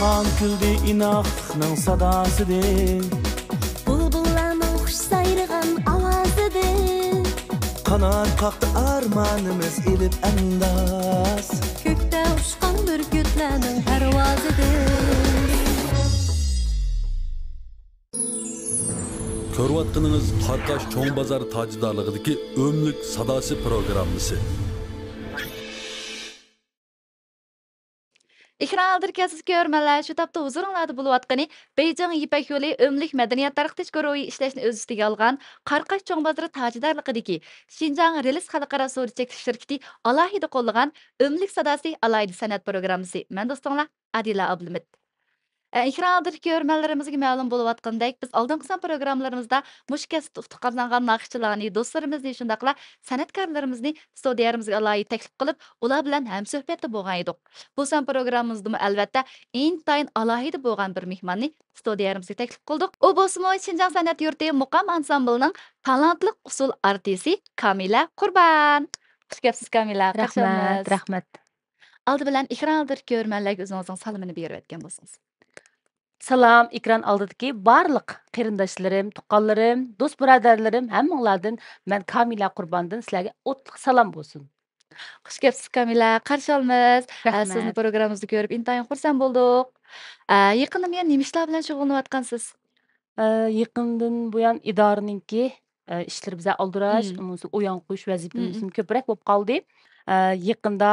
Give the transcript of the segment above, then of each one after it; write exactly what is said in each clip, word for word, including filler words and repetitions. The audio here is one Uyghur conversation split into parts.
ئاڭ كۈلدى ئىناقلىقنىڭ ساداسىدىن. بۇلبۇللارنىڭ خۇش سايرىغان ئاۋازىدىن. قانات قاقتى ئارمانىمىز ئېلىپ ئەنداز. كۆكتە ئۇچقان بۈركۈتلەرنىڭ پەرۋازىدىن. كۆرۈۋاتقىنىڭىز قاراقاش چوڭ بازار تاجدارلىقىدىكى ئۆملۈك ساداسى پروگراممىسى. ئېكران ئالدىدىكى ئەزىز كۆرۈرمەنلەر، شۇ تاپتا ھۇزۇرۇڭلاردا بولۇۋاتقىنى بېيجىڭ يىپەك يولى ئۆملۈك مەدەنىيەت تارقىتىش گۇرۇھى ئىشلەشنى ئۆز ئۈستىگە ئالغان قاراقاش چوڭ بازىرى تاجىدارلىقىدىكى شىنجاڭ رېلىس خەلقئارا سودا چەكلىك شىركىتى ئالاھىدە قوللىغان ئۆملۈك ساداسى ئالاھىدە سەنئەت پروگراممىسى. مەن دوستۇڭلار ئادىلە ئابلىمىت. ئە، ئېكران ئالدىدىكى كۆرۈرمەنلىرىمىزگە مەلۇم بولۇۋاتقىنىدەك، بىز ئالدىنقى سان پروگراممىلىرىمىزدا مۇشۇ كەسىپتە ئۇتۇق قازانغان ناخشىچىلارنى، دوستلىرىمىزنى، شۇنداقلا سەنئەتكارلىرىمىزنى ستۇدىيەمىزگە ئالاھىدە تەكلىپ قىلىپ، ئۇلار بىلەن ھەمسۆھبەتتە بولغان ئىدۇق. بۇ سان پروگراممىمىزدىمۇ ئەلۋەتتە ئىنتايىن ئالاھىدە بولغان بىر مېھماننى ستۇدىيەمىزگە تەكلىپ قىلدۇق. ئۇ بولسىمۇ شىنجاڭ سەنئەت يۇرتى مۇقام ئانسامبىلىنىڭ تالانتلىق ئۇسسۇل ئارتىسى كامىلە قۇربان. خۇش كەپسىز، كامىلە. قارشى ئالىمىز. رەھمەت، رەھمەت. ئالدى بىلەن ئېكران ئالدىدىكى كۆرۈرمەنلەرگە ئۆزىڭىزنىڭ سالىمىنى بېرىۋەتكەن بولسىڭىز. سالام، ئېكران ئالدىدىكى بارلىق قېرىنداشلىرىم، تۇغقانلىرىم، دوست بۇرادەرلىرىم، ھەممىڭلاردىن مەن كامىلە قۇرباندىن سىلەرگە ئوتلۇق سالام بولسۇن. خۇش كەپسىز، كامىلە. قارشى ئالىمىز. ئە، سىزنى رەھمەت. پروگراممىمىزدا كۆرۈپ ئىنتايىن خۇرسەن بولدۇق. ئە، يېقىندا بۇيان نېمە ئىشلار بىلەن شۇغۇللىنىۋاتقانسىز؟ ئە، يېقىندىن بۇيان ئىدارىنىڭكى، ئە، ئىشلىرى بىزە ئالدىراش، مم. ئۇنىڭ ئۈستىگە ئويۇن قويۇش مم. ۋەزىپىمىزمۇ كۆپرەك بولۇپ قالدى. ئە، يېقىندا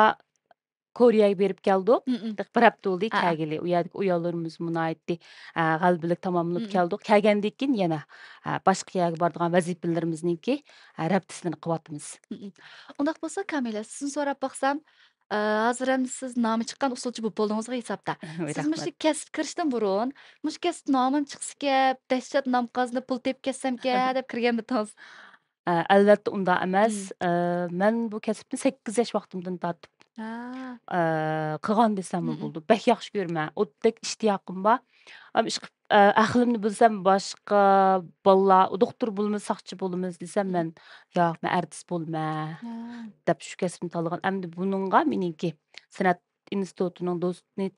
كورېيەگە بېرىپ كەلدۇق. مم. بىر ھەپتە بولدى ھەئە. كەلگىلى. ئۇ يەردىكى ئۇيانلىرىمىزمۇ ناھايىتى، ئە، غەلىبىلىك تاماملىنىپ مم. كەلدۇق. كەلگەندىن كېيىن يەنە، ئە، باشقا يەرگە بارىدىغان ۋەزىپىلىرىمىزنىڭكى، ئە، رەپتىسىنى قىلىۋاتىمىز. مم. ئۇنداق بولسا، كامىلە، سىزدىن سوراپ باقسام، ئە، ھازىر ئەمدى سىز نامى چىققان ئۇسسۇلچى بولۇپ بولدىڭىزغۇ ھېسابتا. ۋاي، سىز مۇشۇ رەھمەت. كەسىپكە كىرىشتىن بۇرۇن، مۇشۇ كەسىپتە نامىم چىقسىكەن، دەھشەت نام قازىنىپ، پۇل تېپىپ كەتسەمكەن دەپ كىرگەنمىدىڭىز؟ ئە، ئەلۋەتتە ئۇنداق ئەمەس. مم. ئە، مەن بۇ كەسىپنى سەككىز ياش ۋاقتىمدىن تارتىپ، ھە. ئە، قىلغان دېسەممۇ مم. بولىدۇ. بەك ياخشى كۆرىمەن. ئوتتەك ئىشتىياقىم بار. ئەم، ئىشقىلىپ، ئە، ئەقلىمنى بىلسەم باشقا بالىلار، دوختۇر بولىمىز، ساقچى بولىمىز دېسەم، مم. مەن، ياق، مەن ئارتىس بولىمەن ھە. دەپ شۇ كەسىپنى تاللىغان. ئەمدى بۇنىڭغا مېنىڭكى سەنئەت ئىنستىتۇتىنىڭ دوستى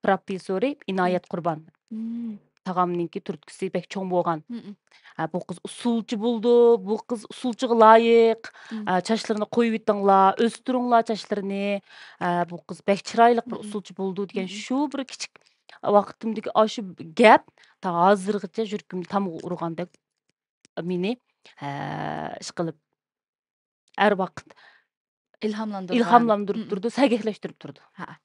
پروفېسسورى ئىنايەت قۇربان. مم. تاغامنىڭكى تۈرتكىسى بەك چوڭ بولغان. مم. ھە، بۇ قىز ئۇسسۇلچى بولىدۇ، بۇ قىز ئۇسسۇلچىغا لايىق. مم. ھە، چاچلىرىنى قويۇۋېتىڭلار، ئۆستۈرۈڭلار چاچلىرىنى. ھە، بۇ قىز بەك چىرايلىق بىر مم. ئۇسسۇلچى بولىدۇ دېگەن مم. شۇ بىر كىچىك ۋاقتىمدىكى ئاشۇ گەپ تا ھازىرغىچە يۈرىكىمنى تامغا ئۇرغاندەك مېنى، ھە، ئىشقىلىپ، ھەر ۋاقىت ئىلھاملاندۇرغان. ئىلھاملاندۇرۇپ مم. تۇرىدۇ، سەگەكلەشتۈرۈپ تۇرىدۇ. ھە.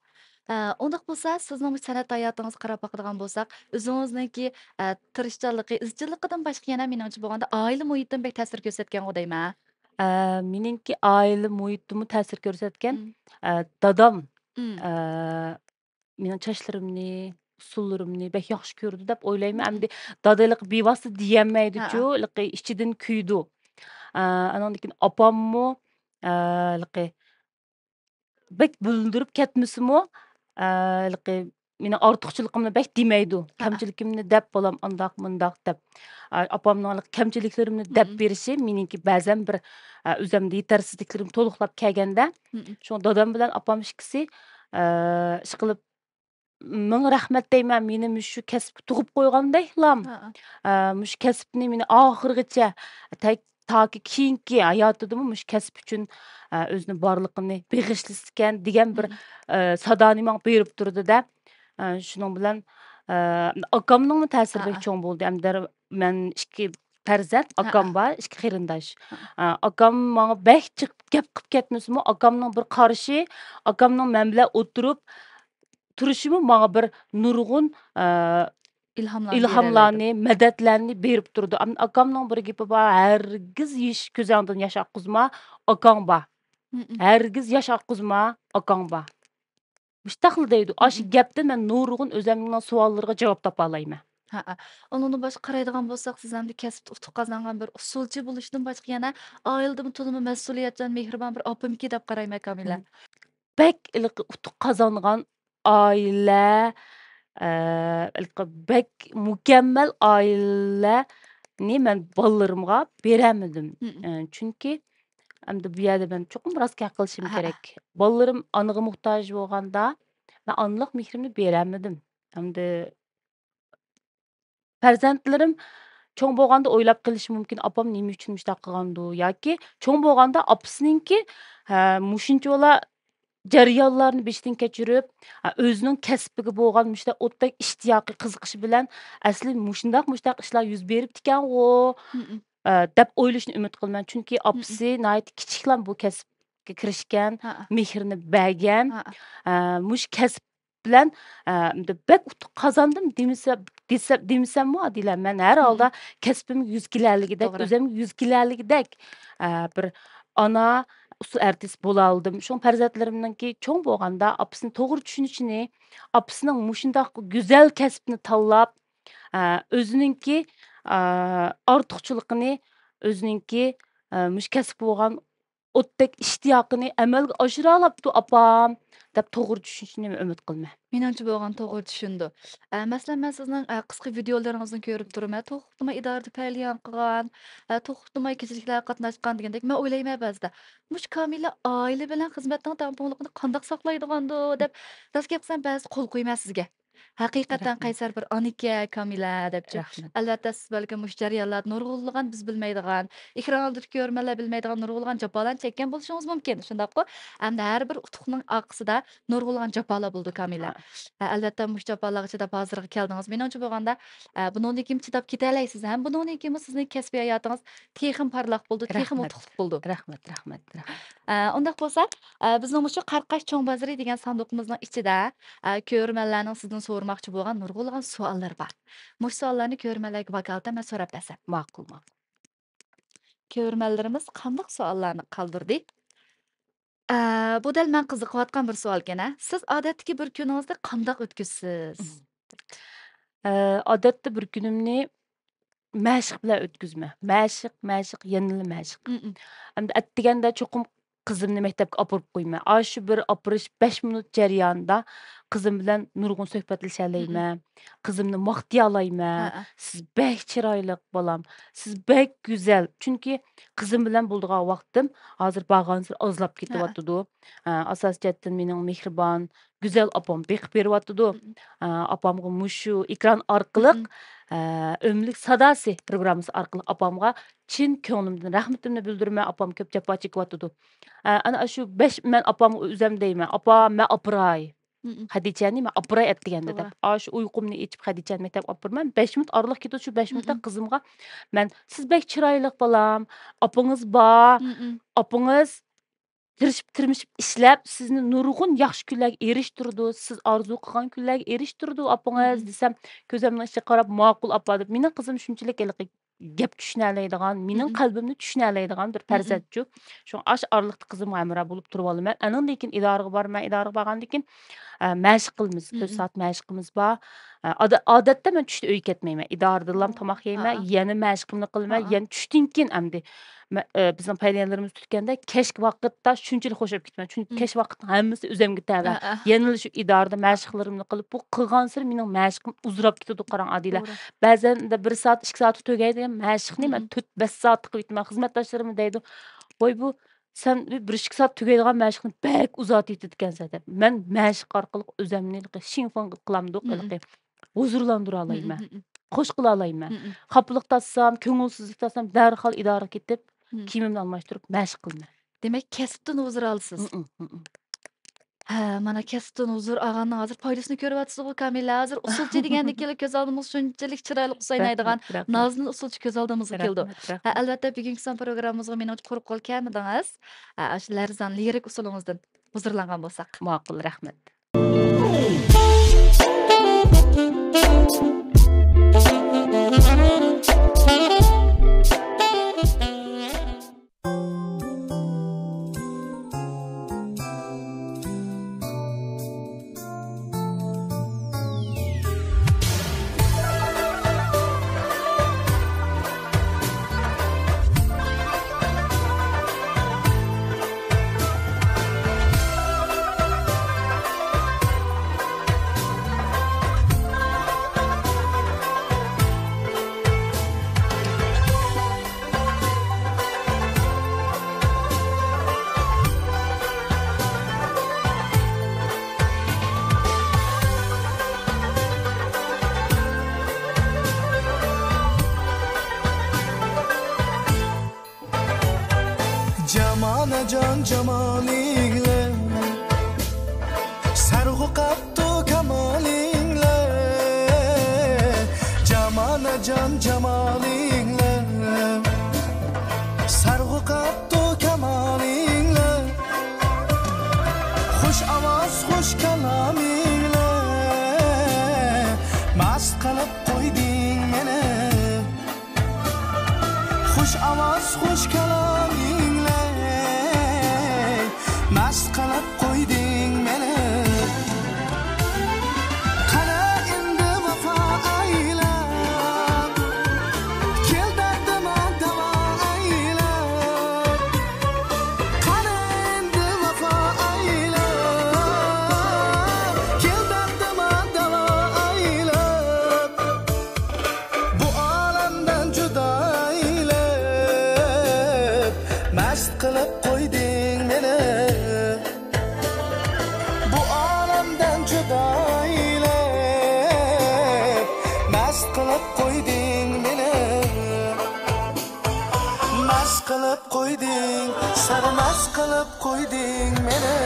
ئە، ئۇنداق بولسا، سىزنىڭ بۇ سەنئەت ھاياتىڭىزغا قاراپ باقىدىغان بولساق، ئۆزىڭىزنىڭكى، ئە، تىرىشچانلىقى، ئىزچىللىقىدىن باشقا يەنە مېنىڭچە بولغاندا ئائىلە مۇھىتىمۇ بەك تەسىر كۆرسەتكەنغۇ دەيمەن. ئە، مېنىڭكى ئائىلە مۇھىتىمۇ تەسىر كۆرسەتكەن. مم. ئە، دادام، مم. ئە، مېنىڭ چاچلىرىمنى، ئۇسسۇللىرىمنى بەك ياخشى كۆرىدۇ دەپ ئويلايمەن. مم. ئەمدى دادا ھېلىقى بىۋاسىتە دېيەلمەيدىچۇ، ھەئە. ھېلىقى ئىچىدىن كۆيىدۇ. ئە، ئاناندىن كېيىن ئاپاممۇ، ئە، ھېلىقى بەك بىلدۈرۈپ كەتمىسىمۇ، ئە، ھېلىقى مېنىڭ ئارتۇقچىلىقىمنى بەك دېمەيدۇ. ھەئە. كەمچىلىكىمنى دەپ، بالام ئانداق، مۇنداق دەپ، ئە، ئاپامنىڭ ھېلىقى كەمچىلىكلىرىمنى دەپ مم. بېرىشى مېنىڭكى بەزەن بىر، ئە، ئۆزەمدە يېتەرسىزلىكلىرىم تولۇقلاپ كەلگەندە، مم. شۇڭا دادام بىلەن ئاپام ئىككىسى، ئە، ئىشقىلىپ مىڭ رەھمەت دەيمەن، مېنى مۇشۇ كەسىپكە تۇغۇپ قويغاندەكلام. ھەئە. ئە، مۇشۇ كەسىپنى مېنى ئاخىرغىچە، تەك-، تاكى كېيىنكى ھاياتىدىمۇ مۇشۇ كەسىپ ئۈچۈن، ئە، ئۆزىنىڭ بارلىقىنى بېغىشلىسىكەن دېگەن بىر، مم. ئە، سادانى ماڭا بېرىپ تۇرىدۇ-دە. ئە، شۇنىڭ بىلەن، ئە، ئاكامنىڭمۇ تەسىرى بەك ھەئە. چوڭ بولدى. ئەمدى مەن ئىككى پەرزەنت، ھەئە. ئاكام بار، ئىككى قېرىنداش. ھەئە. ئە، ئاكام ماڭا بەك جىق گەپ قىلىپ كەتمىسىمۇ، ئاكامنىڭ بىر قارىشى، ئاكامنىڭ مەن بىلەن ئولتۇرۇپ، تۇرۇشىمۇ ماڭا بىر نۇرغۇن، ئە، ئىلھاملارنى ئىلھاملارنى، بېرەلەيدۇ. مەدەتلەرنى بېرىپ تۇرىدۇ. ئەم-، ئاكامنىڭ بىر گېپى بار، «ھەرگىز يېش-، كۆزۈڭدىن ياش ئاققۇزما، ئاكاڭ بار. مم. ھەرگىز ياش ئاققۇزما، ئاكاڭ بار.» مۇشتاقلا دەيدۇ. ئاشۇ مم. گەپتىن مەن نۇرغۇن ئۆزۈمنىڭ سوئاللىرىغا جاۋاب تاپالايمەن. ھەئە. ئۇنىڭدىن باشقا قارايدىغان بولساق، سىز ئەمدى كەسىپتە ئۇتۇق قازانغان بىر ئۇسسۇلچى بولۇشتىن باشقا يەنە ئائىلىدىمۇ تولىمۇ مەسئۇلىيەتچان، مېھرىبان بىر ئاپامكى دەپ قارايمەن، كامىلە. مم. بەك ھېلىقى ئۇتۇق قازانغان ئائىلە، ئە، ھېلىقى بەك مۇكەممەل ئائىلىنى مەن بالىلىرىمغا بېرەلمىدىم. مم. ئە، چۈنكى ئەمدى بۇ يەردە مەن چوقۇم راست گەپ قىلىشىم ھەئە. كېرەك. بالىلىرىم ئانىغا موھتاج بولغاندا، مەن ئانىلىق مېھرىمنى بېرەلمىدىم. ئەمدى پەرزەنتلىرىم چوڭ بولغاندا ئويلاپ قېلىشى مۇمكىن، ئاپام نېمە ئۈچۈن مۇشۇنداق قىلغاندۇ؟ ياكى چوڭ بولغاندا ئاپىسىنىڭكى، ھە، مۇشۇنچىۋالا جەريانلارنى بېشىدىن كەچۈرۈپ، ھە، ئۆزىنىڭ كەسپىگە بولغان مۇشۇنداق ئوتتەك ئىشتىياقى، قىزىقىشى بىلەن، ئەسلى مۇشۇنداق، مۇشۇنداق ئىشلار يۈز بېرىپتىكەنغۇ، مم. ھە، دەپ ئويلىشىنى ئۈمىد قىلىمەن. چۈنكى مم. ئاپىسى ناھايىتى كىچىكلا بۇ كەسىپكە كىرىشكەن، ھە. مېھرىنى بەرگەن. ھە. ھە، مۇشۇ كەسىپ بىلەن، ئە، بەك ئۇتۇق قازاندىم دېمىسە-، دېسە-، دېمىسەممۇ، ئادىلە، مەن ھەر ھالدا كەسپىمگە يۈز كېلەرلىكىدەك، توغرا. ئۆزۈمگە يۈز كېلەرلىكىدەك، ئە، بىر ئانا، ئۇسسۇل ئارتىس بولالىدىم. شۇڭا پەرزەنتلىرىمنىڭكى چوڭ بولغاندا ئاپىسىنى توغرا چۈشىنىشىنى، ئاپىسىنىڭ مۇشۇنداق گۈزەل كەسىپنى تاللاپ، ئە، ئۆزىنىڭكى، ئە، ئارتۇقچىلىقىنى، ئۆزىنىڭكى، ئە، مۇشۇ كەسىپ بولغان ئوتتەك ئىشتىياقىنى ئەمەلگە ئاشۇرالاپتۇ ئاپام، دەپ توغرا چۈشىنىشىنى ئۈمىد قىلىمەن. مېنىڭچە بولغان توغرا چۈشىنىدۇ. ئە، مەسىلەن، مەن سىزنىڭ، ئە، قىسقا ۋىدېئولىرىڭىزنى كۆرۈپ تۇرىمەن. توختىماي ئىدارىدە پەئالىيەت قىلغان، ئە، توختىماي كېچىلىكلەرگە قاتناشقان دېگەندەك. مەن ئويلايمەن بەزىدە، مۇشۇ كامىلە ئائىلە بىلەن خىزمەتنىڭ تەڭپۇڭلۇقىنى قانداق ساقلايدىغاندۇ دەپ، راست گەپ قىلسام، بەزىدە قول قويىمەن سىزگە. ھەقىقەتەن رەھمەت. قەيسەر بىر ئانىكەن، كامىلە دەپچۇ. رەھمەت. ئەلۋەتتە، سىز بەلكىم مۇشۇ جەريانلاردا نۇرغۇنلىغان بىز بىلمەيدىغان، ئېكران ئالدىدىكى كۆرۈرمەنلەر بىلمەيدىغان نۇرغۇنلىغان جاپالارنى چەككەن بولۇشىڭىز مۇمكىن، شۇنداققۇ؟ ئەمدى ھەر بىر ئۇتۇقنىڭ ئارقىسىدا نۇرغۇنلىغان جاپالار بولىدۇ، كامىلە. ھە. ھە، ئەلۋەتتە، مۇشۇ جاپالارغا چىداپ ھازىرغا كەلدىڭىز. مېنىڭچە بولغاندا، ئە، بۇنىڭدىن كېيىن چىداپ كېتەلەيسىز ھەم بۇنىڭدىن كېيىنمۇ سىزنىڭ كەسپىي ھاياتىڭىز تېخىمۇ پارلاق بولىدۇ، تېخىمۇ رەھمەت. ئۇتۇقلۇق بولىدۇ. رەھمەت، رەھمەت، رەھمەت. ئە، ئۇنداق بولسا، ئە، بىزنىڭ مۇشۇ قاراقاش چوڭ بازىرى دېگەن ساندۇقىمىزنىڭ ئىچىدە، ئە، كۆرۈرمەنلەرنىڭ سىزدىن سورىماقچى بولغان نۇرغۇنلىغان سوئاللىرى بار. مۇشۇ سوئاللارنى كۆرۈرمەنلەرگە ۋاكالىتەن مەن سوراپ بەرسەم. ماقۇل، ماقۇل. كۆرۈرمەنلىرىمىز قانداق سوئاللارنى قالدۇردى؟ ئە، بۇ دەل مەن قىزىقىۋاتقان بىر سوئالكەن، ھە؟ سىز ئادەتتىكى بىر كۈنىڭىزنى قانداق ئۆتكۈزىسىز؟ مم. ئە، ئادەتتە بىر كۈنۈمنى مەشىق بىلەن ئۆتكۈزىمەن. مەشىق، مەشىق، يەنىلا مەشىق. مم. ئەمدى ئەتىگەندە چوقۇم قىزىمنى مەكتەپكە ئاپىرىپ قويىمەن. ئاشۇ بىر ئاپىرىش بەش مىنۇت جەريانىدا قىزىم بىلەن نۇرغۇن سۆھبەتلىشەلەيمەن. مم. قىزىمنى ماختىيالايمەن. ھە، ھە. «سىز بەك چىرايلىق، بالام. سىز بەك گۈزەل.» چۈنكى قىزىم بىلەن بولىدىغان ۋاقتىم ھازىر بارغانسېرى ئازلاپ ھە، ھە. كېتىۋاتىدۇ. ئە، ئاساسىي جەھەتتىن مېنىڭ مېھرىبان، گۈزەل ئاپام بېقىپ بېرىۋاتىدۇ. مم. ئە، ئاپامغا مۇشۇ ئېكران ئارقىلىق، مم. ئە، ئۆملۈك ساداسى پروگراممىسى ئارقىلىق ئاپامغا چىن كۆڭلۈمدىن رەھمىتىمنى بىلدۈرىمەن. ئاپام كۆپ جاپا چېكىۋاتىدۇ. ئە، ئەنە شۇ بەش، مەن ئاپامغا ئۆزەم دەيمەن، «ئاپا، مەن ئاپىراي.» مم. خەدىچەنى مەن ئاپىراي ئەتىگەندە توغرا. دەپ، ئاشۇ ئۇيقۇمنى ئېچىپ خەدىچەنى مەكتەپكە ئاپىرىمەن. بەش مىنۇت ئارىلىق كېتىدۇ، شۇ بەش مىنۇتتا مم. قىزىمغا مەن، «سىز بەك چىرايلىق، بالام. ئاپىڭىز بار. مم. ئاپىڭىز تىرىشىپ، تىرمىشىپ ئىشلەپ، سىزنى نۇرغۇن ياخشى كۈنلەرگە ئېرىشتۈرىدۇ. سىز ئارزۇ قىلغان كۈنلەرگە ئېرىشتۈرىدۇ ئاپىڭىز» مم. دېسەم، كۆزۈمنىڭ ئىچىگە قاراپ، «ماقۇل، ئاپا» دەپ. مېنىڭ قىزىم شۇنچىلىك ھېلىقى گەپ چۈشىنەلەيدىغان، مېنىڭ مم. قەلبىمنى چۈشىنەلەيدىغان بىر مم. پەرزەنتچۇ. شۇڭا ئاشۇ ئارىلىقتا قىزىمغا ھەمراھ بولۇپ تۇرۇۋالىمەن. ئاندىن كېيىن ئىدارىگە بارىمەن، ئىدارىگە بارغاندىن كېيىن، ئە، مەشىق قىلىمىز. تۆت مم. سائەت مەشىقىمىز بار. ئە، ئادا-، ئادەتتە مەن چۈشتە ئۆيگە كەتمەيمەن. ئىدارىدىنلا ھە. تاماق يەيمەن، ھە. يەنە مەشىقىمنى قىلىمەن، ھە. يەنە چۈشتىن كېيىن ئەمدى مە-، ئە، بىزنىڭ پەيلەنلىرىمىز تۈتكەندە كەچكى ۋاقىتتا شۇنچىلىك خۇش بولۇپ كېتىمەن. چۈنكى مم. كەچ ۋاقىتنىڭ ھەممىسى ئۆزۈمگە تەۋە. ھە، ھە. يەنىلا شۇ ئىدارىدە مەشىقلىرىمنى قىلىپ، بۇ قىلغانسېرى مېنىڭ مەشىقىم ئۇزىراپ كېتىدۇ، قاراڭ، ئادىلە. توغرا. بەزەن بىر سائەت، ئىككى سائەتتە تۈگەيدىغان مەشىقنى مەن مم. تۆت، بەش سائەتتە قىلىۋېتىمەن. خىزمەتداشلىرىم دەيدۇ، «ۋاي، بۇ سەن بىر ئىككى سائەت تۈگەيدىغان مەشىقنى بەك ئۇزارتىۋېتىدىكەنسەن» دەپ. مەن مەشىق ئارقىلىق ئۆزۈمنى ھېلىقى شىڭفېڭ قىلامدۇق، مم. ھېلىقى ھۇزۇرلاندۇرالايمەن. مم، مم، مم. خوش قىلالايمەن. مم، مم. خاپىلىق تارتسام، كۆڭۈلسىزلىك تارتسام، دەرھال ئىدارىگە كېتىپ، مم. كىيىمىمنى ئالماشتۇرۇپ، مەشىق قىلىمەن. دېمەك، كەسىپتىن ھۇزۇر ئالىسىز. مم، مم، مم، مم. ھە، مانا كەسىپتىن ھۇزۇر ئالغاننىڭ ھازىر پايدىسىنى كۆرۈۋاتىسىزغۇ، كامىلە. ھازىر ئۇسسۇلچى دېگەندىكىنلا كۆز ئالدىمىزغا شۇنچىلىك چىرايلىق ئۇسسۇلنايدىغان رەھمەت، رەھمەت. نازىنىن ئۇسسۇلچى كۆز ئالدىمىزغا كېلىدۇ. رەھمەت، رەھمەت. ھە، ئەلۋەتتە، بۈگۈنكى سان پروگراممىمىزغا مېنىڭچە قۇرۇق قول كەلمىدىڭىز. ھە، ئاشۇ لەرزان لىرىك ئۇسسۇلىڭىزدىن ھۇزۇرلانغان بولساق. ماقۇل، رەھمەت. جان جامالىڭلار، سەرغۇ قاپتۇ كامالىڭلار. جامانا جان جامالىڭلار، سەرغۇ قاپتۇ كامالىڭلار. خۇش ئاۋاز، خۇش كالامىڭلار، مەست قىلىپ قويدىڭ مېنى. خۇش ئاۋاز، خۇش كالامىڭلار، مەست قىلىپ قويدىڭ مېنى. قانا ئەمدى ۋاپا ئايلاپ، كەل دەردىمە داۋا ئايلاپ. قانا ئەمدى ۋاپا ئايلاپ، كەل دەردىمە داۋا ئايلاپ. بۇ ئالەمدىن جۇدا ئەيلەپ، مەست قىلىپ قويدىڭ مېنى. بۇ ئالەمدىن جۇدا ئەيلەپ، مەست قىلىپ قويدىڭ مېنى. مەست قىلىپ قويدىڭ، سەرمەست قىلىپ قويدىڭ مېنى.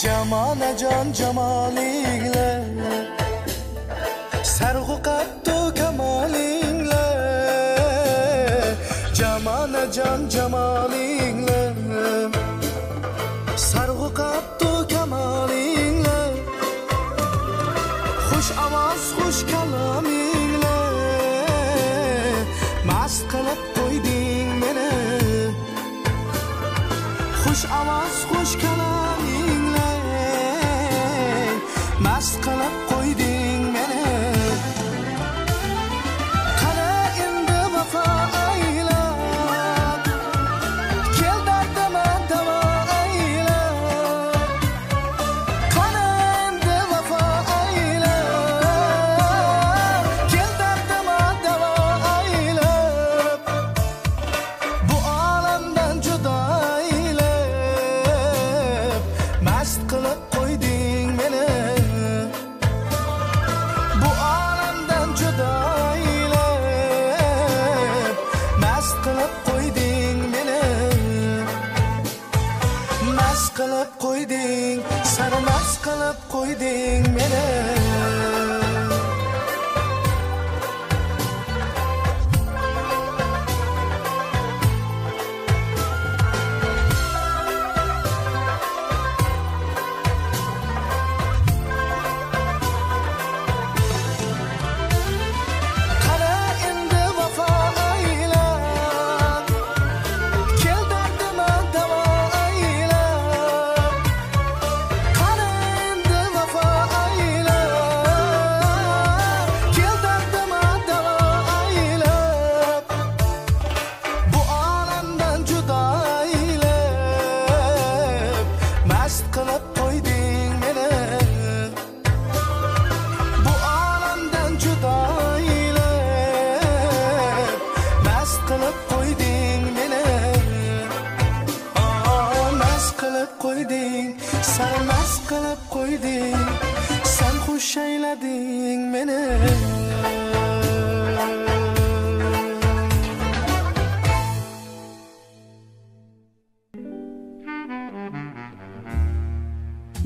جامانا جان جامالىڭلار، سەرغۇ قاپتۇ كامالىڭلار. جامانا جان جامالىڭلار، سەرغۇ قاپتۇ كامالىڭلار. خۇش ئاۋاز، خۇش كالامىڭلار، مەست قىلىپ قويدىڭ مېنى. خۇش ئاۋاز، خۇش كالامىڭلار، مەست قىلىپ قويدىڭ مېنى. قانا ئەمدى ۋاپا ئايلاپ، كەل دەردىمە داۋا ئايلاپ. قانا ئەمدى ۋاپا ئايلاپ، كەل دەردىمە داۋا ئايلاپ. بۇ ئالەمدىن جۇدا ئەيلەپ، مەست قىلىپ قويدىڭ مېنى. بۇ ئالەمدىن جۇدا ئەيلەپ، مەست قىلىپ قويدىڭ مېنى. مەست قىلىپ قويدىڭ، سەرمەست قىلىپ قويدىڭ مېنى. قانا ئەمدى ۋاپا ئايلاپ، كەل دەردىمە داۋا ئايلاپ. قانا ئەمدى ۋاپا ئايلاپ، كەل دەردىمە داۋا ئايلاپ. بۇ ئالەمدىن جۇدا ئەيلەپ، مەست قىلىپ قويدىڭ مېنى. بۇ ئالەمدىن جۇدا ئەيلەپ، مەست قىلىپ قويدىڭ مېنى. ئا، مەست قىلىپ قويدىڭ، سەرمەست قىلىپ قويدىڭ، سەن خۇش ئەيلىدىڭ مېنى.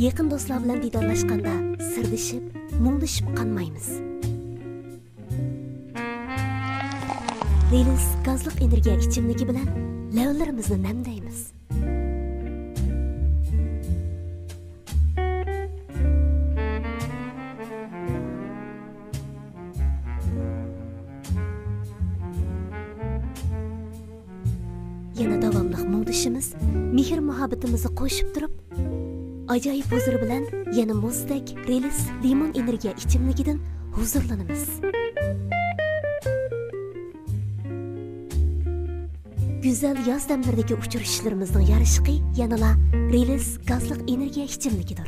يېقىن دوستلار بىلەن دىدارلاشقاندا سىردىشىپ، مۇڭدىشىپ قانمايمىز. رېلىس گازلىق ئېنېرگىيە ئىچىملىكى بىلەن لەۋلىرىمىزنى نەمدەيمىز. يەنە داۋاملىق مۇڭدىشىمىز مېھىر-مۇھەببىتىمىزنى قوشۇپ تۇرۇپ، ئاجايىپ ھۇزۇر بىلەن يەنە مۇزدەك رېلىس لىمون ئېنېرگىيە ئىچىملىكىدىن ھۇزۇرلىنىمىز. گۈزەل ياز دەملىرىدىكى ئۇچرىشىشلىرىمىزنىڭ يارىشىقى يەنىلا رېلىس گازلىق ئېنېرگىيە ئىچىملىكىدۇر.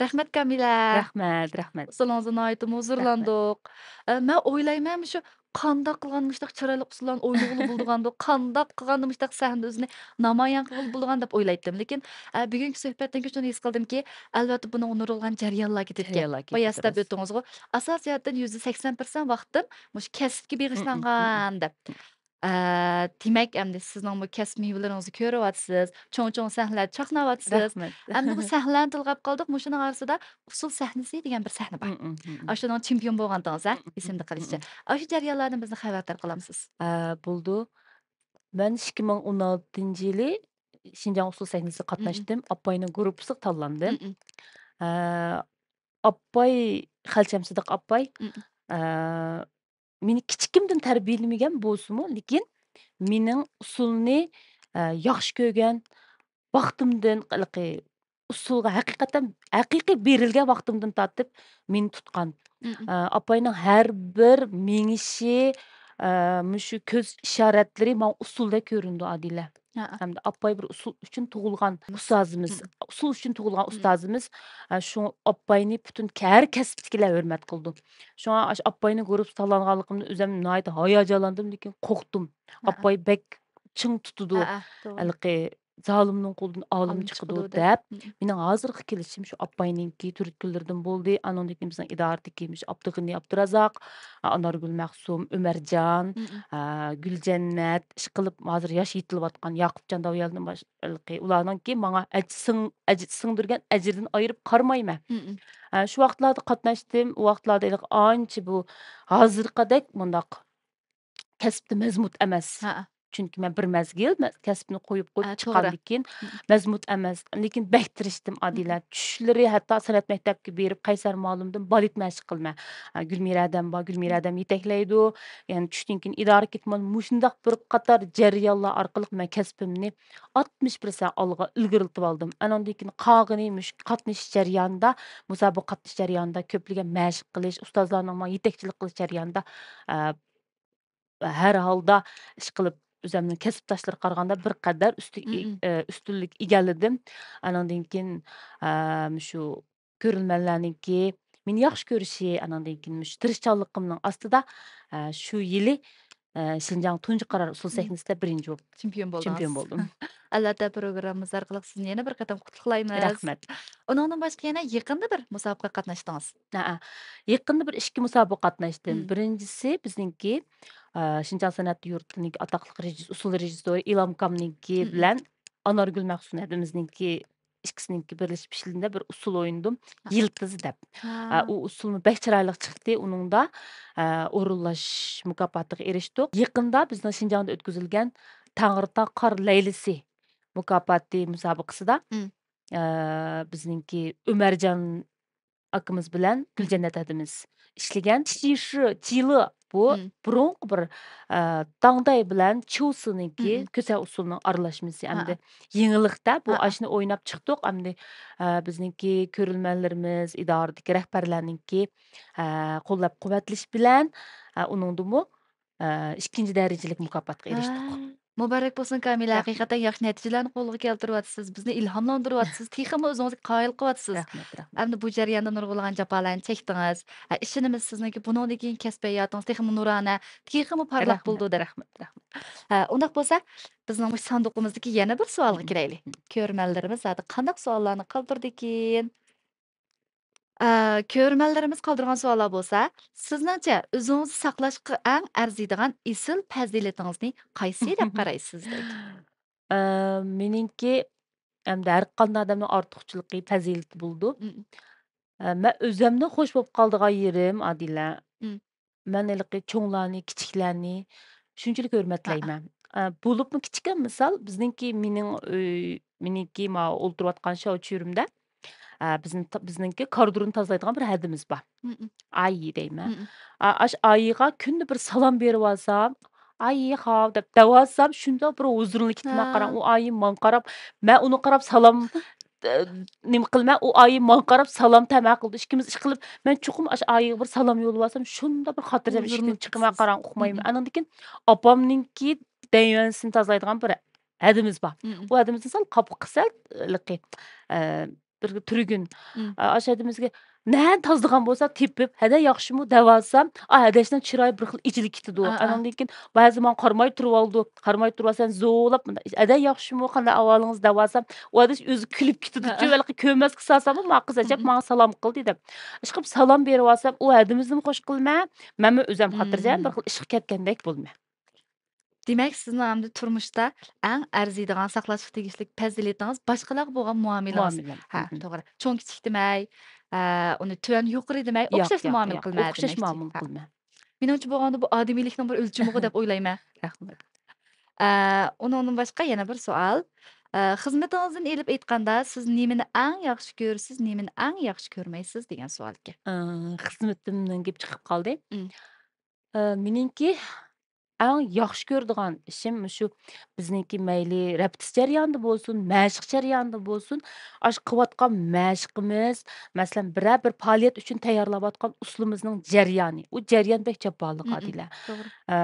رەھمەت، كامىلە. رەھمەت، رەھمەت. ئۇسسۇلىڭىزدىن ناھايىتىمۇ ھۇزۇرلاندۇق. ئە، مەن ئويلايمەن، مۇشۇ قانداق قىلغان مۇشۇنداق چىرايلىق ئۇسسۇللارنى ئويلىغىلى بولىدىغاندۇ، قانداق قىلغاندا مۇشۇنداق سەھنىدە ئۆزىنى نامايان قىلغىلى بولىدىغان دەپ ئويلايتتىم. لېكىن، ئە، بۈگۈنكى سۆھبەتتىن كېيىن شۇنى ھېس قىلدىمكى، ئەلۋەتتە، بۇنىڭغا نۇرغۇنلىغان جەريانلار كېتىدىكەن. جەريانلار كېتىدۇ، باياس دەپ ئۆتتىڭىزغۇ. ئاساسىي جەھەتتىن يۈزدە سەكسەن پىرسەنت ۋاقتىم مۇشۇ كەسىپكە بېغىشلانغان دەپ. ئە، دېمەك، ئەمدى سىزنىڭ بۇ كەسىپ مېۋىلىرىڭىزنى كۆرۈۋاتىسىز، چوڭ-چوڭ سەھنىلەردە چاقناۋاتىسىز. رەھمەت. ئەمدى بۇ سەھنىلەرنى تىلغا ئاپ قالدۇق. مۇشۇنىڭ ئارىسىدا ئۇسسۇل سەھنىسى دېگەن بىر سەھنە بار. مم، مم، مم. ئاشۇنىڭ چېمپىيون بولغانتىڭىز، ھە؟ مم، مم، ئېسىمدە مم، قېلىشىچە. مم. ئاشۇ جەريانلاردىن بىزنى خەۋەردار قىلامسىز؟ ئە، بولىدۇ. مەن ئىككى مىڭ ئون ئالتىنچى يىلى شىنجاڭ ئۇسسۇل سەھنىسىگە مم، مم. قاتناشتىم. ئاپپاينىڭ گۇرۇپپىسىغا تاللاندىم. مم، مم. ئە، ئاپپاي خەلچەم سىدىق ئاپپاي، مم. ئە، مېنى كىچىكىمدىن تەربىيەلىمىگەن بولسىمۇ، لېكىن مېنىڭ ئۇسسۇلنى، ئە، ياخشى كۆرگەن ۋاقتىمدىن، ھېلىقى ئۇسسۇلغا ھەقىقەتەن، ھەقىقىي بېرىلگەن ۋاقتىمدىن تارتىپ مېنى تۇتقان. مم. ئە، ئاپاينىڭ ھەر بىر مېڭىشى، ئە، مۇشۇ كۆز ئىشارەتلىرى ماڭا ئۇسسۇلدەك كۆرۈندى، ئادىلە. ھەئە. ھەمدە ئاپاي بىر ئۇسسۇل ئۈچۈن تۇغۇلغان مم. ئۇستازىمىز، مم. ئۇسسۇل ئۈچۈن تۇغۇلغان مم. ئۇستازىمىز. ئە، شۇڭا ئاپاينى پۈتۈن ھەر كەسىپتىكىلەر ھۆرمەت قىلىدۇ. شۇڭا ئاشۇ ئاپاينىڭ گۇرۇپپىسىغا تاللانغانلىقىمدىن ئۆزۈم ناھايىتى ھاياجانلاندىم، لېكىن قورقتۇم. ھەئە. ئاپاي بەك چىڭ تۇتىدۇ. ھەئە، توغرا. ھېلىقى زالىمنىڭ قولىدىن ئالىم ئالىم چىقىدۇ چىقىدۇ دەپ. دەپ. مم. مېنىڭ ھازىرقى كېلىشىم شۇ ئاپاينىڭكى تۈرتكىلىرىدىن بولدى. ئانىڭدىن كېيىن بىزنىڭ ئىدارىدىكى مۇشۇ ئابدۇغېنى ئابدۇرازاق، ئانارگۈل مەخسۇم، ئۆمەرجان، مم. ئا، گۈلجەننەت، ئىشقىلىپ ھازىر ياش يېتىلىۋاتقان ياقۇپجان داۋيالدىن باش-، ھېلىقى ئۇلارنىڭكى ماڭا ئەج-، سىڭ-، ئەج-، سىڭدۈرگەن ئەجرىدىن ئايرىپ قارىمايمەن. مم. ئا، شۇ ۋاقىتلاردا قاتناشتىم. ئۇ ۋاقىتلاردا ھېلىقى ئانچە بۇ ھازىرقىدەك مۇنداق كەسىپتە مەزمۇت ئەمەس. ھەئە. چۈنكى مەن بىر مەزگىل مە-، كەسىپنى قويۇپ، قويۇپ ھە، توغرا. چىققاندىن كېيىن مم. مەزمۇت ئەمەس. لېكىن بەك تىرىشتىم، ئادىلە. مم. چۈشلىرى ھەتتا سەنئەت مەكتەپكە بېرىپ، قەيسەر مۇئەللىمدىن بالېت مەشىق قىلىمەن. ھە، گۈلمىرە ھەدەم بار، گۈلمىرە ھەدەم يېتەكلەيدۇ. يەنى چۈشتىن كېيىن ئىدارىگە كېتىمەن. مۇشۇنداق بىر قاتار جەريانلار ئارقىلىق مەن كەسپىمنى ئاتمىش پىرسەنت ئالغا ئىلگىرىلىتىۋالدىم. ئانىڭدىن كېيىن قالغىنى مۇشۇ قاتنىشىش جەريانىدا، مۇسابىقە قاتنىشىش جەريانىدا كۆپلىگەن مەشىق قىلىش، ئۇستازلارنىڭ ماڭا يېتەكچىلىك قىلىش جەريانىدا، ئە، ھەر ھالدا ئىشقىلىپ ئۆزۈمنىڭ كەسىپداشلىرىغا قارىغاندا بىر قەدەر ئۈستۈ-، مم. ئە، ئۈستۈنلۈك ئىگىلىدىم. ئانىڭدىن كېيىن، ئە، مۇشۇ كۆرۈرمەنلەرنىڭكى مېنى ياخشى كۆرۈشى، ئانىڭدىن كېيىن مۇشۇ تىرىشچانلىقىمنىڭ ئاستىدا، ئە، شۇ يىلى، ئە، شىنجاڭ تۇنجى قارار ئۇسسۇل مم. سەھنىسىدە بىرىنچى بولۇپ چېمپىيون بولدۇڭىز. چېمپىيون بولدۇم. ئەلۋەتتە، پروگراممىمىز ئارقىلىق سىزنى يەنە بىر قېتىم قۇتلۇقلايمىز. رەھمەت. ئۇنىڭدىن باشقا يەنە يېقىندا بىر مۇسابىقىگە قاتناشتىڭىز. ھەئە. يېقىندا بىر ئىككى مۇسابىقىگە قاتناشتىم. مم. بىرىنچىسى بىزنىڭكى، ئە، شىنجاڭ سەنئەت يۇرتىنىڭكى ئاتاقلىق رېژىس-، ئۇسسۇل رېژىسسورى ئىلھامكامنىڭكى مم. بىلەن ئانارگۈل مەخسۇم ھەدىمىزنىڭكى ئىككىسىنىڭكى بىرلىشىپ ئىشلىگىندە بىر ئۇسسۇل ئوينىدىم. ھە. يىلتىز دەپ. ھە. ئە، ئۇ ئۇسسۇلمۇ بەك چىرايلىق چىقتى. ئۇنىڭدا، ئە، ئورۇنلاش مۇكاپاتىغا ئېرىشتۇق. يېقىندا بىزنىڭ شىنجاڭدا ئۆتكۈزۈلگەن تەڭرىتاغ قار لەيلىسى مۇكاپاتى مۇسابىقىسىدا، مم. ئە، بىزنىڭكى ئۆمەرجان ئاكىمىز بىلەن مم. گۈلجەننەت ھەدىمىز ئىشلىگەن چىشى چىلى بۇ مم. بۇرۇنقى بىر، ئە، داڭداي بىلەن چيۇسىنىڭكى مم. كۆسە ئۇسسۇلىنىڭ ئارىلاشمىسى ھەمدە ھە. يېڭىلىقتا بۇ ھە. ئاشۇنى ئويناپ چىقتۇق. ئەمدى، ئە، بىزنىڭكى كۆرۈرمەنلىرىمىز، ئىدارىدىكى رەھبەرلەرنىڭكى، ئە، قوللاپ قۇۋۋەتلىشى بىلەن، ئە، ئۇنىڭدىمۇ، ئە، ئىككىنچى دەرىجىلىك مۇكاپاتقا ئېرىشتۇق. ھە. مۇبارەك بولسۇن، كامىلە. رەھمەت. ھەقىقەتەن ياخشى نەتىجىلەرنى قولغا كەلتۈرۈۋاتىسىز. بىزنى ئىلھاملاندۇرۇۋاتىسىز. تېخىمۇ ئۆزىڭىزگە قايىل قىلىۋاتىسىز. رەھمەت، رەھمەت. ئەمدى بۇ جەرياندا نۇرغۇنلىغان جاپالارنى چەكتىڭىز. ھە، ئىشىنىمىز سىزنىڭكى بۇنىڭدىن كېيىنكى كەسپىي ھاياتىڭىز تېخىمۇ نۇرانە، تېخىمۇ پارلاق رەھمەت، بولىدۇ دەپ. رەھمەت، رەھمەت. ھە، ئۇنداق بولسا، بىزنىڭ مۇشۇ ساندۇقىمىزدىكى يەنە بىر سوئالغا كىرەيلى. كۆرۈرمەنلىرىمىز زادى قانداق سوئاللارنى قالدۇردىكىن؟ ئە، كۆرۈرمەنلىرىمىز قالدۇرغان سوئاللار بولسا، سىزنىڭچە ئۆزىڭىزنى ساقلاشقا ئەڭ ئەرزىيدىغان ئېسىل پەزىلىتىڭىزنى قايسى دەپ قارايسىز دەيدۇ. ئە، مېنىڭكى، ئەمدى ھەر قانداق ئادەمنىڭ ئارتۇقچىلىقى، پەزىلىتى بولىدۇ. مم. ئە، مەن ئۆزۈمنىڭ خوش بولۇپ قالىدىغان يېرىم، ئادىلە، مم. مەن ھېلىقى چوڭلارنى، كىچىكلەرنى شۇنچىلىك ھۆرمەتلەيمەن. ھەئە. ئە، بولۇپمۇ كىچىككەن مىسال، بىزنىڭكى مېنىڭ ئۆي، مېنىڭكى ماۋۇ ئولتۇرۇۋاتقان شاۋچۈرۈمدە، ئە، بىزنىڭ تا-، بىزنىڭكى كارىدورنى تازىلايدىغان بىر ھەدىمىز بار. مم. ئايى دەيمەن. مم. ئا، ئاشۇ ئايىغا كۈندە بىر سالام بېرىۋالسام، «ئايى، خاۋ» دەپ دەۋالسام، شۇنداق بىر ھۇزۇرلىنىپ كېتىمەن. ھە. قاراڭ، ئۇ ئايى ماڭا قاراپ، مەن ئۇنىڭغا قاراپ سالام ئە، نېمە قىلىمەن، ئۇ ئايى ماڭا قاراپ سالام تەمە قىلىدۇ. ئىككىمىز ئىشقىلىپ، مەن چوقۇم ئاشۇ ئايىغا بىر سالام يوللىۋالسام، شۇنداق بىر خاتىرجەم ئىشىكتىن چىقىمەن، قاراڭغۇ ئۇقمايمەن. ئانىڭدىن كېيىن ئاپامنىڭكى دەيۋەنىسىنى تازىلايدىغان بىر ھەدىمىز بار. ئۇ ھەدىمىزنى سەل قاپىقى سەل، ھېلىقى، ئە، بىر تۈرگۈن. ئاشۇ ھەدىمىزگە نەدە تازىلىغان بولسا تېپىپ، «ھەدە ياخشىمۇ؟» دەۋالسام، ئا، ھەدەشنىڭ چىرايى بىر خىل ئېچىلىپ كېتىدۇ. ئانىڭدىن كېيىن بەزى ماڭا قارىماي تۇرۇۋالىدۇ. قارىماي تۇرۇۋالسا، يەنە زورلاپ مۇنداق، «ھەدە ياخشىمۇ؟ قانداق ئەھۋالىڭىز؟» دەۋالسام، ئۇ ھەدەش ئۆزى كۈلۈپ كېتىدۇچۇ، ھېلىقى كۆرمەسكە سالساممۇ، ماڭا قىز ئەجەب ماڭا سالام قىلدى دەپ. ئىشقىلىپ سالام بېرىۋالسام، ئۇ ھەدىمىزنىمۇ خوش قىلىمەن، مەنمۇ ئۆزۈم خاتىرجەم بىر خىل ئىشقا كەتكەندەك بولىمەن. دېمەك، سىزنىڭ ئەمدى تۇرمۇشتا ئەڭ ئەرزىيدىغان، ساقلاشقا تېگىشلىك پەزىلىتىڭىز باشقىلارغا بولغان مۇئامىلىڭىز. مۇئامىلەم. ھە، توغرا. چوڭ كىچىك دېمەي، ئە، ئۇنى تۆۋەن يۇقىرى دېمەي، ياق، ئوخشاشلا ياق، مۇئامىلە ياق. قىلماي ئوخشاش دېمەكچى. مۇئامىلە ھە. قىلماي. مېنىڭچە بولغاندا بۇ ئادىمىيلىكنىڭ بىر ئۆلچىمىغۇ دەپ ئويلايمەن. رەھمەت. ئە، ئۇنىڭدىن باشقا يەنە بىر سوئال. ئە، خىزمىتىڭىزدىن ئېلىپ ئېيتقاندا، سىز نېمىنى ئەڭ ياخشى كۆرىسىز، نېمىنى ئەڭ ياخشى كۆرمەيسىز دېگەن سوئالكەن. ئە، خىزمىتىمدىن گەپ چىقىپ قالدى. ئە، مېنىڭكى ئەڭ ياخشى كۆرىدىغان ئىشىم مۇشۇ بىزنىڭكى مەيلى رەپىتىس جەريانىدا بولسۇن، مەشىق جەريانىدا بولسۇن، ئاشۇ قىلىۋاتقان مەشىقىمىز، مەسىلەن، بىرەر بىر پائالىيەت ئۈچۈن تەييارلاۋاتقان ئۇسۇلىمىزنىڭ جەريانى. ئۇ جەريان بەك جاپالىق، ئادىلە. توغرا. ئە،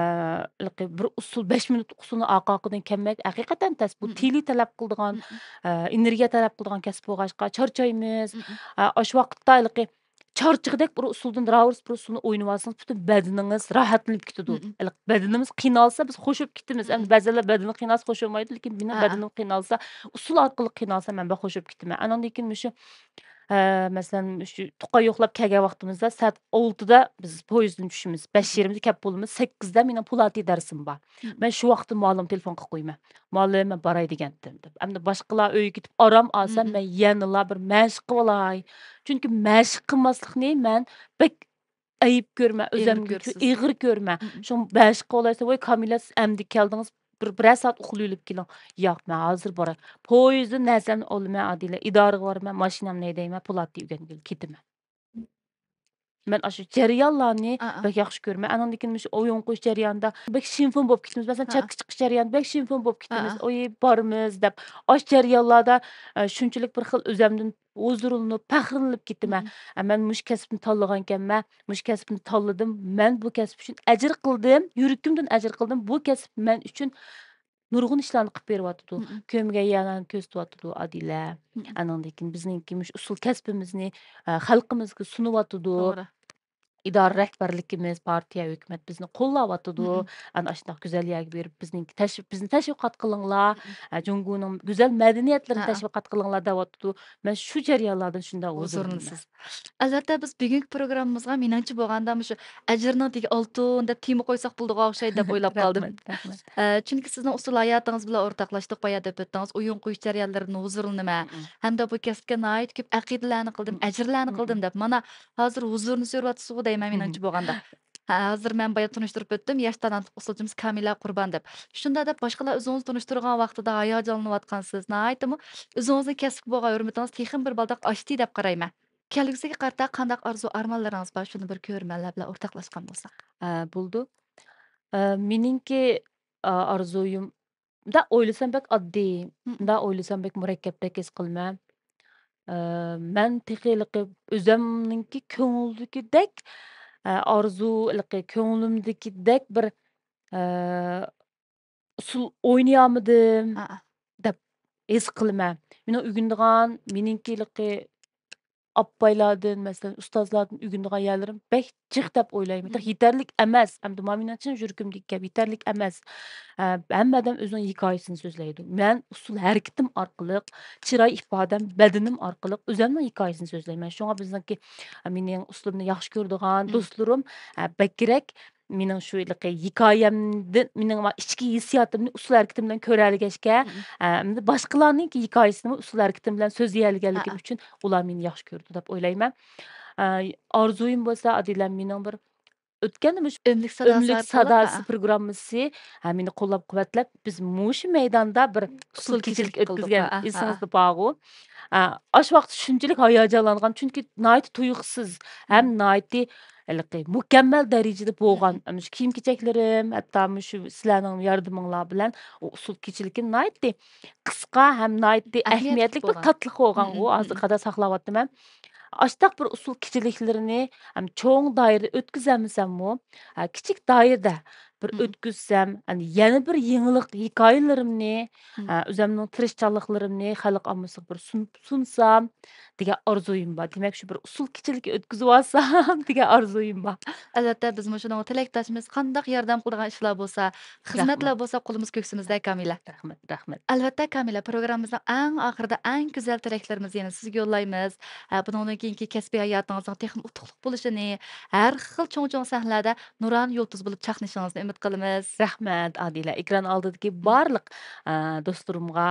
ھېلىقى بىر ئۇسۇل، بەش مىنۇت ئۇسۇلنى ئارقا-ئارقىدىن كەلمەك ھەقىقەتەن تەس. بۇ تىلى تەلەپ قىلىدىغان، ئە، ئېنېرگىيە تەلەپ قىلىدىغان كەسىپ بولغاچقا، چارچايمىز. ئە، ئاشۇ ۋاقىتتا ھېلىقى چارچىغۇدەك بىر ئۇسۇلدىن راۋۇرۇس بىر ئۇسۇلنى ئوينىۋالسىڭىز، پۈتۈن بەدىنىڭىز راھەتلىنىپ كېتىدۇ. ھېلىقى بەدىنىمىز قىينالسا، بىز خوش بولۇپ كېتىمىز. ئەمدى بەزىلەر بەدىنى قىينالسا خوش بولمايدۇ، لېكىن مېنىڭ بەدىنىم قىينالسا، ئۇسۇل ئارقىلىق قىينالسا، مەن بەك خوش بولۇپ كېتىمەن. ئانىڭدىن كېيىن مۇشۇ، ئە، مەسىلەن، مۇشۇ تۇغقان يوقلاپ كەلگەن ۋاقتىمىزدا سائەت ئالتىدا بىز پويىزدىن چۈشىمىز، بەش يېرىمدە كەپ بولىمىز، سەككىزدە مېنىڭ پولاتى دەرسىم بار. مەن شۇ ۋاقىتتا مۇئەللىمگە تېلېفون قىلىپ قويىمەن. مۇئەللىم، مەن باراي دېگەنتىم دەپ. ئەمدى باشقىلار ئۆيگە كېتىپ ئارام ئالسا، مەن يەنىلا بىر مەشىق قىلاي. چۈنكى مەشىق قىلماسلىقنى مەن بەك ئەيىب كۆرىمەن، ئۆزۈمگە ئېغىر كۆرىمەن. شۇڭا مەشىق قىلالايسا، ۋاي، كامىلە، سىز ئەمدى كەلدىڭىز، بىر، بىرەر سائەت ئۇخلىۋېلىپ كېلىڭ. ياق، مەن ھازىر باراي. پويىزدىن نەرسەمنى ئالىمەن، ئادىلە. ئىدارىگە بارىمەن، ماشىنامنى ھەيدەيمەن، پولاتى ئۆگەنگىلى كېتىمەن. مەن ئاشۇ جەريانلارنى بەك ياخشى كۆرىمەن. ئانىڭدىن كېيىن مۇشۇ ئويۇن قويۇش جەريانىدا بەك شىنفېن بولۇپ كېتىمىز. مەسىلەن، چەتكە چىقىش جەريانىدا بەك شىنفېن بولۇپ كېتىمىز. ئوي، بارىمىز دەپ. ئاشۇ جەريانلاردا، ئە، شۇنچىلىك بىر خىل ئۆزەمدىن ھۇزۇرلىنىپ، پەخىرلىنىپ كېتىمەن. ئە، مەن مۇشۇ كەسىپنى تاللىغانكەنمەن، مۇشۇ كەسىپنى تاللىدىم. مەن بۇ كەسىپ ئۈچۈن ئەجىر قىلدىم، يۈرىكىمدىن ئەجىر قىلدىم. بۇ كەسىپ مەن ئۈچۈن نۇرغۇن ئىشلارنى قىلىپ بېرىۋاتىدۇ. كۆرمىگەن يەرلەرنى كۆرسىتىۋاتىدۇ، ئادىلە. ئانىڭدىن كېيىن بىزنىڭكى مۇشۇ ئۇسسۇل كەسپىمىزنى، ئە، خەلقىمىزگە سۇنۇۋاتىدۇ. توغرا. ئىدارە رەھبەرلىكىمىز، پارتىيە، ھۆكۈمەت بىزنى قوللاۋاتىدۇ. ئەنە ئاشۇنداق گۈزەل يەرگە بېرىپ، بىزنىڭكى تەشۋىق، بىزنى تەشۋىقات قىلىڭلار، ئە، جۇڭگونىڭ گۈزەل مەدەنىيەتلىرىنى تەشۋىقات قىلىڭلار دەۋاتىدۇ. مەن شۇ جەريانلاردىن شۇنداق ھۇزۇرلىنىمەن. ھۇزۇرلىنىسىز. ئەلۋەتتە، بىز بۈگۈنكى پروگراممىمىزغا مېنىڭچە بولغاندا مۇشۇ ئەجىرنىڭ تېگى ئالتۇن دەپ تېما قويساق بولىدىغان ئوخشايدۇ دەپ ئويلاپ قالدىم. رەھمەت، رەھمەت. ئە، چۈنكى سىزنىڭ ئۇسسۇل ھاياتىڭىز بىلەن ئورتاقلاشتۇق، بايا دەپ ئۆتتىڭىز، ئويۇن قويۇش جەريانلىرىدىن ھۇزۇرلىنىمەن ھەمدە بۇ كەسىپكە ناھايىتى كۆپ ئەقىدىلەرنى قىلدىم، ئەجىرلەرنى قىلدىم دەپ، مانا، ھازىر ھۇزۇرنى سۈرۈۋاتىسىزغۇ دەيمەن، مېنىڭچە بولغاندا. ھە، ھازىر مەن بايا تونۇشتۇرۇپ ئۆتتۈم، ياش تالانتلىق ئۇسسۇلچىمىز كامىلە قۇربان دەپ. شۇنداق دەپ باشقىلار ئۆزىڭىزنى تونۇشتۇرغان ۋاقتىدا ھاياجانلىنىۋاتقانسىز، ناھايىتىمۇ ئۆزىڭىزنىڭ كەسىپكە بولغان ھۆرمىتىڭىز تېخىمۇ بىر بالداق ئاشتى دەپ قارايمەن. كەلگۈسىگە قارىتا قانداق ئارزۇ ئارمانلىرىڭىز بار؟ شۇنى بىر كۆرۈرمەنلەر بىلەن ئورتاقلاشقان بولساق. ئە، بولىدۇ. ئە، مېنىڭكى، ئە، ئارزۇيۇم، مۇنداق ئويلىسام بەك ئاددىي، مۇنداق ئويلىسام بەك مۇرەككەپتەك ھېس قىلىمەن. ئە، مەن تېخى ھېلىقى ئۆزەمنىڭكى كۆڭلىدىكىدەك، ئە، ئارزۇ، ھېلىقى كۆڭلۈمدىكىدەك بىر، ئە، ئۇسسۇل ئوينىيالمىدىم دەپ ھېس قىلىمەن. مېنىڭ ئۆگىنىدىغان، مېنىڭكى ھېلىقى ئاپپايلاردىن، مەسىلەن، ئۇستازلاردىن ئۆگىنىدىغان يەرلىرىم بەك جىق دەپ ئويلايمەن. تېخى يېتەرلىك ئەمەس. ئەمدى مانا مېنىڭ چىن يۈرىكىمدىكى گەپ، يېتەرلىك ئەمەس. ئە، ھەممە ئادەم ئۆزىنىڭ ھېكايىسىنى سۆزلەيدۇ. مەن ئۇسسۇل ھەرىكىتىم ئارقىلىق، چىراي ئىپادەم، بەدىنىم ئارقىلىق ئۆزەمنىڭ ھېكايىسىنى سۆزلەيمەن. شۇڭا بىزنىڭكى، ئە، مېنىڭ ئۇسسۇلۇمنى ياخشى كۆرىدىغان دوستلىرىم، ئە، بەكرەك مېنىڭ شۇ ھېلىقى ھېكايەمدىن، مېنىڭ ئىچكى ھېسسىياتىمنى ئۇسسۇل ھەرىكىتىم بىلەن كۆرەلىگەچكە، ئە، ئەمدى باشقىلارنىڭكى ھېكايىسىنىمۇ ئۇسسۇل ھەرىكىتىم بىلەن سۆزلىيەلىگەنلىكىم ئۈچۈن ئۇلار مېنى ياخشى كۆرىدۇ دەپ ئويلايمەن. ئە، ئارزۇيۇم بولسا، ئادىلەم، مېنىڭ بىر ئۆتكەندە مۇشۇ ئۆملۈك ساداسى ئۆملۈك ئارقىلىق، ساداسى ھە. پروگراممىسى، ھە، مېنى قوللاپ قۇۋۋەتلەپ، بىز مۇشۇ مەيداندا بىر ئۇسسۇل كېچىلىك ئۆتكۈزگەن، ھە، ھە. ئېسىڭىزدە بارغۇ. ئە، ئاشۇ ۋاقىت شۇنچىلىك ھاياجانلانغان، چۈنكى ناھايىتى تۇيۇقسىز ھەم ناھايىتى ھېلىقى مۇكەممەل دەرىجىدە بولغان، مم. مۇشۇ كىيىم-كېچەكلىرىم، ھەتتا مۇشۇ سىلەرنىڭ ياردىمىڭلار بىلەن ئۇ ئۇسسۇل كېچىلىكىم ناھايىتى قىسقا ھەم ناھايىتى ئەھمىيەتلىك ئەھمىيەتلىك بىر بولغان. تاتلىق بولغانغۇ، مم، مم، ھازىرغا قەدەر ساقلاۋاتىمەن. ئاشتاق بىر ئۇسسۇل كېچىلىكلىرىنى ھەم چوڭ دائىرىدە ئۆتكۈزەلمىسەممۇ، ھە، كىچىك دائىرىدە بىر مم. ئۆتكۈزسەم، يەنى، يەنە بىر يېڭىلىق ھېكايىلىرىمنى، مم. ھە، ئۆزۈمنىڭ تىرىشچانلىقلىرىمنى خەلق ئاممىسىغا بىر سۇن-، سۇنسام دېگەن ئارزۇيۇم بار. دېمەك، شۇ بىر ئۇسسۇل كېچىلىكى ئۆتكۈزۈۋالسام دېگەن ئارزۇيۇم بار. ئەلۋەتتە، بىزمۇ شۇنىڭغا تىلەكداشمىز. قانداق ياردەم قىلىدىغان ئىشلار بولسا، خىزمەتلەر رەھمەت. بولسا قولىمىز كۆكسىمىزدە، كامىلە. رەھمەت، رەھمەت. ئەلۋەتتە، كامىلە، پروگراممىمىزنىڭ ئەڭ ئاخىرىدا ئەڭ گۈزەل تىلەكلىرىمىزنى يەنە سىزگە يوللايمىز. ھە، بۇنىڭدىن كېيىنكى كەسپىي ھاياتىڭىزنىڭ تېخىمۇ ئۇتۇقلۇق بولۇشىنى، ھەر خىل چوڭ-چوڭ سەھنىلەردە نۇرانە يۇلتۇز بولۇپ چاقنىشىڭىزنى ئۈمىد قىلىمىز. رەھمەت، ئادىلە. ئېكران ئالدىدىكى مم. بارلىق، ئە، دوستلىرىمغا،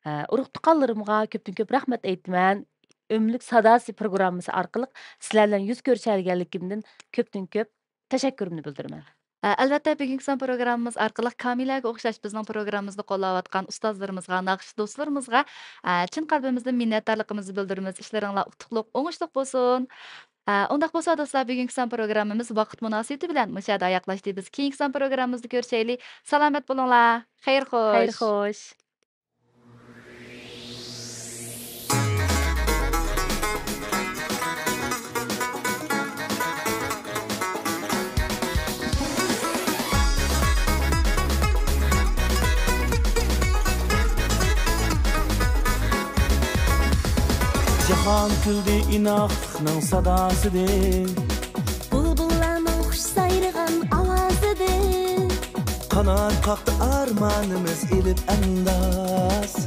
ئە، ئۇرۇق-تۇغقانلىرىمغا كۆپتىن كۆپ رەھمەت ئېيتىمەن. ئۆملۈك ساداسى پروگراممىسى ئارقىلىق سىلەر بىلەن يۈز كۆرۈشەلىگەنلىكىمدىن كۆپتىن كۆپ تەشەككۈرۈمنى بىلدۈرىمەن. ئە، ئەلۋەتتە، بۈگۈنكى سان پروگراممىمىز ئارقىلىق كامىلەگە ئوخشاش بىزنىڭ پروگراممىمىزنى قوللاۋاتقان ئۇستازلىرىمىزغا، ناخشىچى دوستلىرىمىزغا، ئە، چىن قەلبىمىزدىن مىننەتدارلىقىمىزنى بىلدۈرىمىز. ئىشلىرىڭلار ئۇتۇقلۇق، ئوڭۇشلۇق بولسۇن. ئە، ئۇنداق بولسا، دوستلار، بۈگۈنكى سان پروگراممىمىز ۋاقىت مۇناسىۋىتى بىلەن مۇشۇ يەردە ئاياغلاشتى. بىز كېيىنكى سان پروگراممىمىزدا كۆرۈشەيلى. سالامەت بولۇڭلار. خەير خوش. خەير خوش. جاھان كۈلدى ئىناقلىقنىڭ ساداسىدىن. بۇلبۇللارنىڭ خۇش سايرىغان ئاۋازىدىن. قانات قاقتى ئارمانىمىز ئېلىپ ئەنداز.